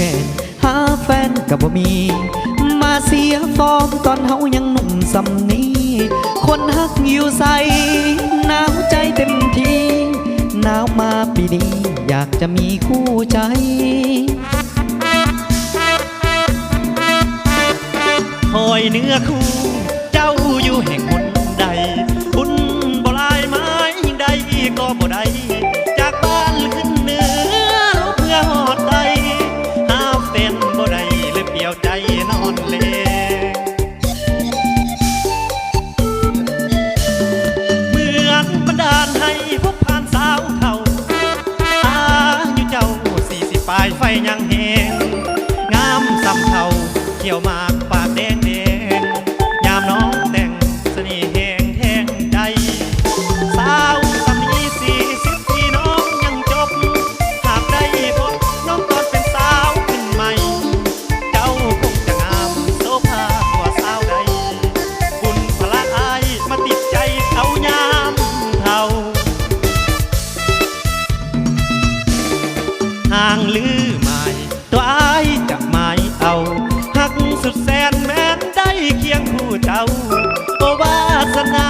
ນ ຫາແຟນກໍບໍ່ມີ ມາເສຍຟອມຕອນເຮົາຍັງໜຸ່ມສ່ຳນີ້ ຄົນຮັກຢູ່ໃສ ໜາວໃຈເຕັມທີ່ ໜາວມາປີນີ້ ຢາກຈະມີຄູ່ໃຈ. ຫ້ອຍເນື້ອຄູ່ ເຈົ້າຢູ່ແຫ່ງຫົນໃດ ບຸນບໍ່ຫຼາຍມາຍິ່ງໃດກໍບໍ່ໄດ້ ຈາກບ້ານຂຶ້ນເໜືອ ລົງເພື່ອຮອດໃດ ຫາແຟນບໍ່ໄດ້ ເລີຍປ່ຽວໃຈນອນແລ. ເໝືອນບັນດານໃຫ້ພົບຜ່ານສາວເຖົ້າ ອາຍຸເຈົ້າສີ່ສິບປາຍໄຟຍັງແຮງ ງາມສ່ຳເຖົ້າ ຂຽວໝາກປາກແດງແດງ ຍາມນ້ອງແຕ່ງສະເໜ່ແຮງແທງໃຈ ສາວສ່ຳນີ້ສີ່ສິບປີນ້ອງຍັງຈົບ ຫາກໄດ້ພົບນ້ອງຕອນເປັນສາວຂຶ້ນໃໝ່ ເຈົ້າຄົງຈະງາມໂສພາກວ່າສາວໃດ ບຸນພະລະອ້າຍມາຕິດໃຈເອົາຍາມເຖົ້າ ຮ່າງລືໝາຍ ຕົວອ້າຍຈະໝາຍເອົາ ຮັກສຸດແສນແມ່ນໄດ້ຄຽງຄູ່ເຈົ້າ ໂອ ວາສະໜາ